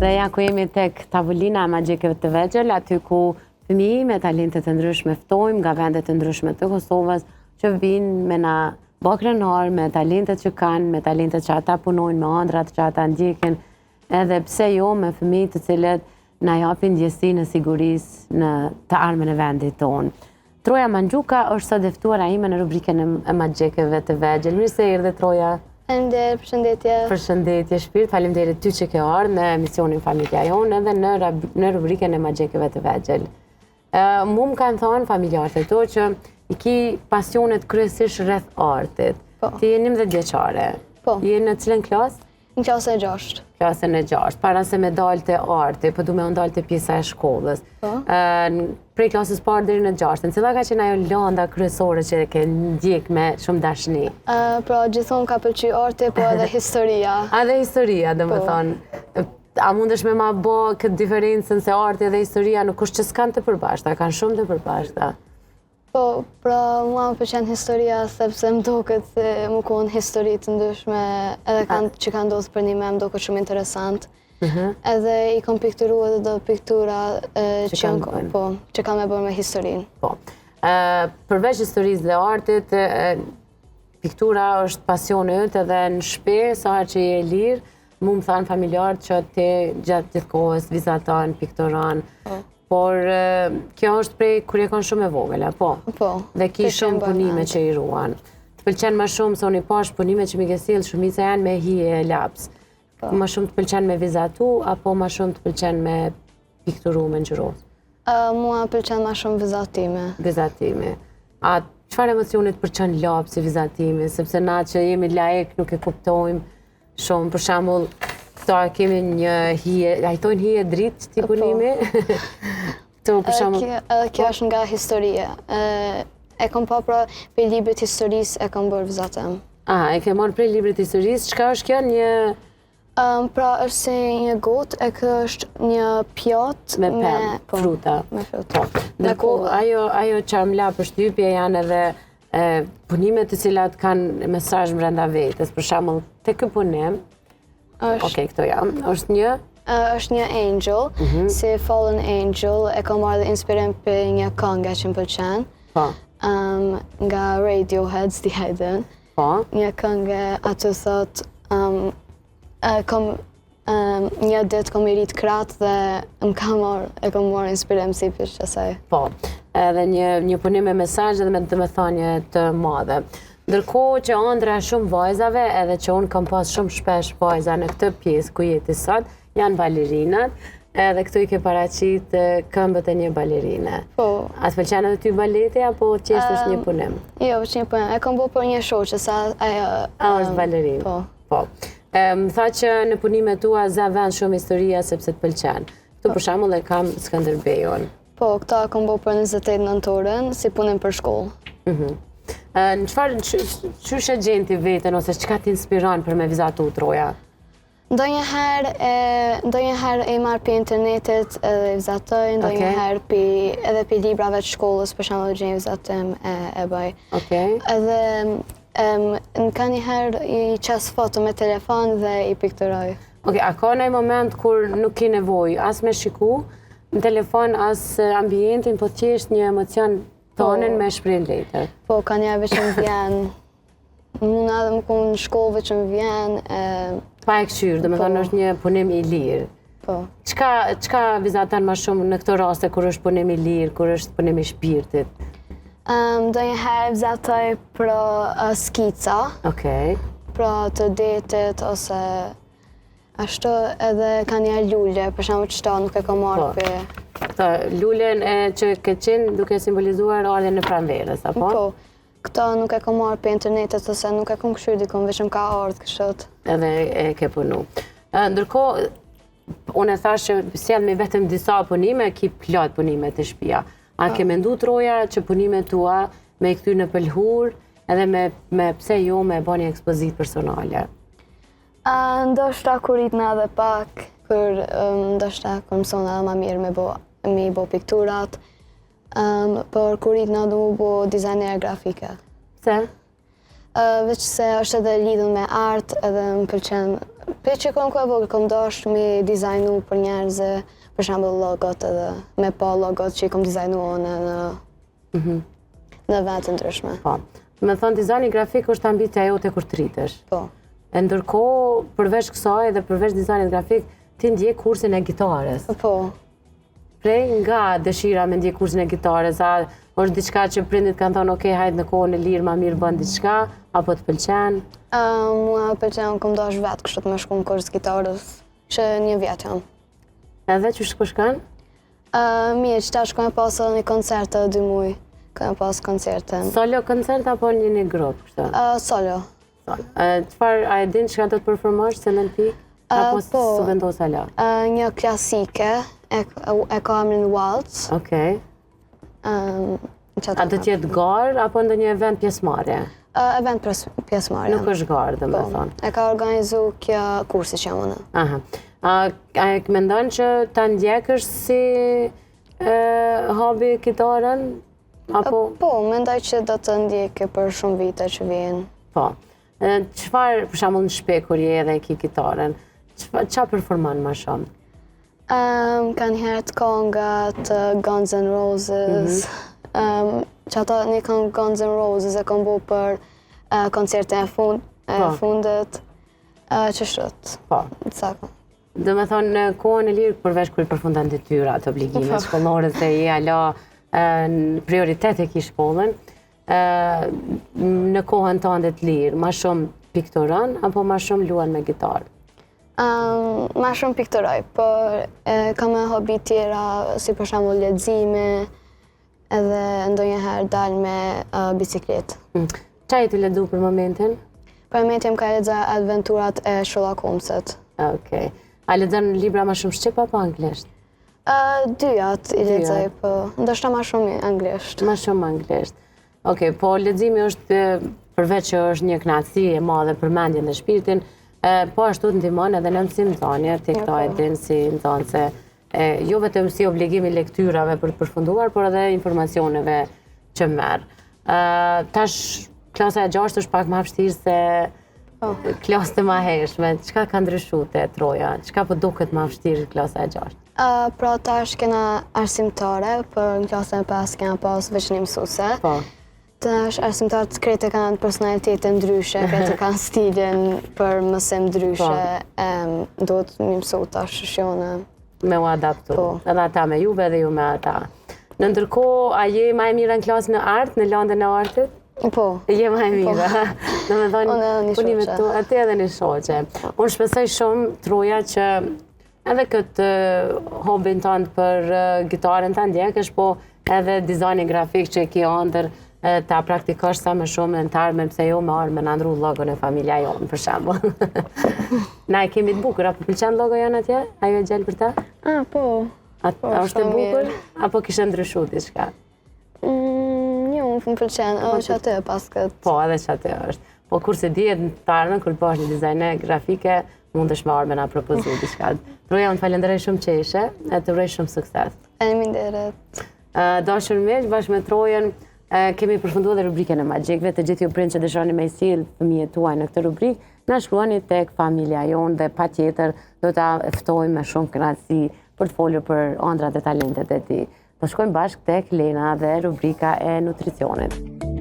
Dhe ja ku jemi tek tavolina e magjikëve të vegjël, aty ku fëmijë me talente të ndryshme ftojmë nga vende të ndryshme të Kosovës që vinë me na bo krenar me talentet që kanë, me talentet që ata punojnë, me andrrat që ata ndjekin, edhe pse jo me fëmijë të cilët na japin ndjesinë e sigurisë në të ardhmen e vendit tonë. Troja Manxhuka është sot e ftuara ime në rubrikën e magjikëve të vegjël. Mirë se erdhe Troja. Faleminderit, përshëndetje. Përshëndetje shpirt, faleminderit ty që ke ardhur në emisionin Familja Jonë edhe në në rubrikën e magjikëve të vegjël. Ë mu më kanë thonë familjarët e tu që i ki pasionet kryesisht rreth artit. Po. Ti je 11 vjeçare. Po. Je në cilën klasë? Në klasën e gjashtë. Klasën e gjashtë. Para se me dalë te arti, po du me u ndalë te pjesa e shkollës. Po. Prej klasës parë deri në gjashtën, cila ka qenë ajo landa kryesore që e ke ndjek me shumë dashni? Pra, gjithmonë m'ka pëlqy arti, po edhe historia. Edhe historia, do me po. thonë. A mundesh me ma bo këtë diferencën se arti dhe historia nuk është që s'kanë të përbashkëta, kanë shumë të përbashkëta. Po, pra, mua më pëlqen historia, sepse më duket se me konë histori të ndryshme, edhe kanë, që kanë ndodhë përnime, më duket shumë interesant. Mhm. Edhe i kom pikturu edhe do piktura që, që, po, që kanë me bërë me historinë. Po. Përveç historisë dhe artit, piktura është pasioni yt edhe në shpi, sa herë që je e lirë, mu më thanë familjarët që ti gjatë gjithë kohës vizaton, pikturon. Po. Por kjo është prej kur je konë shumë e vogël, apo? Po. Dhe ki shumë punime që i ruan. Të pëlqen më shumë, se unë i pash punime që m'i ke sjellë, shumica janë me hije e laps. Po. Më shumë të pëlqen me vizatu, apo më shumë të pëlqen me pikturu, me ngjyros? Mua më pëlqen më shumë vizatimi. Vizatimi. A çfarë emocioni të përçon lapsi vizatimi? Sepse na që jemi laik nuk e kuptojmë Shumë, për shembull, këto e kemi një hije, a i thojnë hije dritë këtij po. punimi? Këto, për shembull... Edhe kjo është nga historia. E kom pa pra prej librit historisë e kom bërë vizatim. A, e ke marrë prej librit historisë, çka është kjo një... Pra është si një gotë, e kjo është një pjatë me pemë, po, fruta. Me fruta. Po. Ndërkohë, ajo, ajo që më la përshtypje janë edhe punime të cilat kanë mesazh brenda vetes, për shembull, te ky punim, është Okej, këto janë. Është një është një angel, mhm. si Fallen Angel, e kam marrë dhe inspirim prej një kënge që më pëlqen. Po. Um, nga Radiohead, s'di a e din. Po. Një këngë aty thot, um, kom një ditë kom i rrit krahët dhe më ka marrë, e kom marrë inspirim si prej qasaj. Po, edhe një, një punim me mesazh edhe me domethënie të madhe. Ndërkohë që andrra e shumë vajzave, edhe që unë kam pas shumë shpesh vajza në këtë pjesë ku je ti sot, janë balerinat, edhe këtu i ke paraqit këmbët e një balerine. Po. A të pëlqen edhe ty baleti, apo thjesht është një punim? Jo, është një punim. E kom bo për një shoqe, sa ajo... A është balerinë? Po. Po. Më tha që në punimet tua zë vend shumë historia sepse të pëlqen. Këtu për shembull e kam Skënderbeun. Po, këta e kom bo për 28 nëntorin, si punim për shkollë. Mhm. Në çfarë, qysh e gjen ti veten, ose çka të inspiron për me vizatu Troja? Ndonjëherë, ndonjëherë e marr prej internetit edhe i vizatoj, ndonjëherë edhe prej librave të shkollës, për shembull gjej vizatim e, e bëj. Okej. Edhe Në ka njëherë i qes foto me telefon dhe i pikturoj. Okej, a ka ndonjë moment kur nuk ke nevojë as me shiku në telefon, as ambientin, po thjesht një emocion tonin po. me shpreh në letër? Po, ka njëherë veç më vjen, mund edhe me konë në shkollë veç më vjen. E... Pa e këqyrë, domethënë po. është një punim i lirë. Po. Çka, çka vizaton ma shumë në këto raste kur është punim i lirë, kur është punim i shpirtit? Um, ndonjëherë vizatoj pra uh, skica. Okej. Pra të detit ose ashtu edhe ka një lule, për shembull qëta nuk e kam marrë po. për... Këto, lulen e që ke qenë duke simbolizuar ardhjen e pranverës, apo? Po. Këto nuk e kom marrë prej internetit ose nuk e kom kqyrë dikun, veç më ka ardhë kështu. Edhe e ke punu. Ndërkohë, unë e thash që sjellmi vetëm disa punime, ki plot punime te shpia. A ke mendu Troja që punimet tua me i kthy në pëlhurë edhe me, me pse jo me bo një ekspozitë personale? A, ndoshta kur rritna edhe pak, kur ndoshta kur mësona edhe ma mirë me bo, me i bo pikturat, Um, por kur rritna du mu bo dizajner grafike. Pse? Uh, veç se është edhe lidhun me art, edhe më pëlqen, Prej që kom kon e vogël, kom dasht me dizajnu për njerëz, për shembull logot edhe me pa logot që i kom dizajnu unë në, mm në vende të ndryshme. Po. Me thonë, dizajni grafik është ambicia jote kur të rritesh. Po. E ndërkohë, përveç kësaj dhe përveç dizajnit grafik, ti ndjek kursin e gitarës. Po. Prej nga dëshira me ndjek kursin e gitarës, a është diçka që prindit kanë thonë, ok, hajt në kohën e lirë, ma mirë bën diçka, apo të pëlqen? Uh, mua më pëlqen, unë kom dash vetë kështu të me shku në kurs gitarës, që një vjet jam. Edhe qysh po shkon? Uh, mirë, që tash kom pas edhe një koncert edhe dy muj, kom pas koncertin. Solo koncert apo një një grup, kështu? Uh, solo. Çfarë, a e din çka do të performosh, se në pikë? Apo po, s'u vendos hala? Një klasike, e, e ka emrin Waltz. Okej. A do të jetë garë, apo ndonjë event pjesëmarrje? Event pjesëmarrje. Nuk është garë, do me po, thonë. E ka organizu kjo kursi që jam unë. Aha. A, a e mendon që ta ndjekësh si hobi gitarën? Apo... Po, mendoj që do të ndjek për shumë vite që vijnë. Po. Çfarë, për shembull në shpi kur je edhe e ki gitarën, ça performon ma shumë? Um, kanjëherë kongët Guns N' Roses. Mm -hmm. um, që ato një kongë Guns N' Roses e kom bo për uh, koncertin e, fund, e po. fundit. Uh, qështu. Po. Ca Do me thonë, në kohën e lirë, përveç kur i përfundon detyrat, obligimet po. shkollore, se je hala në prioritet e ki shkollën, në kohën tënde të lirë, ma shumë pikturon, apo ma shumë luan me gitarë? Um, ma shumë pikturoj, por e, kam edhe hobi tjera, si për shembull leximi, Edhe ndonjëherë dal me uh, bicikletë. Mm. Ça je tu lexu për momentin? Për momentin jam ka lexu Adventurat e Sherlock Holmesit. Okej. Okay. A lexon libra ma shumë shqip apo anglisht? Uh, dyjat i lexoj, po. Ndoshta ma shumë anglisht. Ma shumë anglisht. Okej, okay, po leximi është përveç që është një kënaqësi e madhe për mendjen dhe shpirtin, po ashtu të ndihmon edhe në mësimdhënie, ti këtë e po. din si nxënëse e, jo vetëm si obligim i lektyrave për të përfunduar, por edhe informacioneve që merr. Tash, klasa e gjashtë është pak ma vështirë se po. klasët e mahershme. Çka ka ndryshu te Troja? Çka po duket ma vështirë klasa e gjashtë? Pra tash kena arsimtare, për në klasën e 5 kena pas veç një mësuse. Po. Tash arsimtarët krejt e kanë personalitete ndryshe, krejt e kanë stilin për mësim ndryshe, po. duhet me mësu tash shone. Me u adaptu. Po. Edhe ata me juve edhe ju me ata. Në ndërkohë, a je ma e mira në klasë në art, në landën e artit? Po. Je ma e mira. Po. Do me thonë, Unë edhe një shoqe. A ti edhe një shoqe. Unë shpresoj shumë, Troja, që Edhe këtë hobin tënd për gitarën ta ndjekësh, po edhe dizajnin grafik që e ki andër ta praktikosh sa më shumë në të ardhmen, pse jo me ardhë me na ndru logon e familja jonë, për shembull. Na e kemi të bukur, a po pëlqen logo jonë atje? Ajo e gjelbërta? Ah, po. A, po, është e bukur? Apo kishe ndryshu diçka? Mm, jo, më pëlqen, edhe që aty e pas këtë. Po, edhe që aty është. Po, kur s'e dihet në të ardhmen, kur të bëhesh një dizajner grafike, mundesh me ardhë me na propozu diçka. Troja, unë falenderoj shumë që ishe, e të uroj shumë sukses. Faleminderit. Dashur miq, bashkë me Trojën, kemi përfundu edhe rubrikën e Magjikëve, të gjithë ju prind që dëshironi me i sjellë fëmijët tuaj në këtë rubrikë, na shkruani tek familja jonë dhe patjetër do ta ftojmë me shumë kënaqësi për të folur për ëndrrat dhe talentet e tij. Po shkojmë bashkë tek Lena dhe rubrika e nutricionit.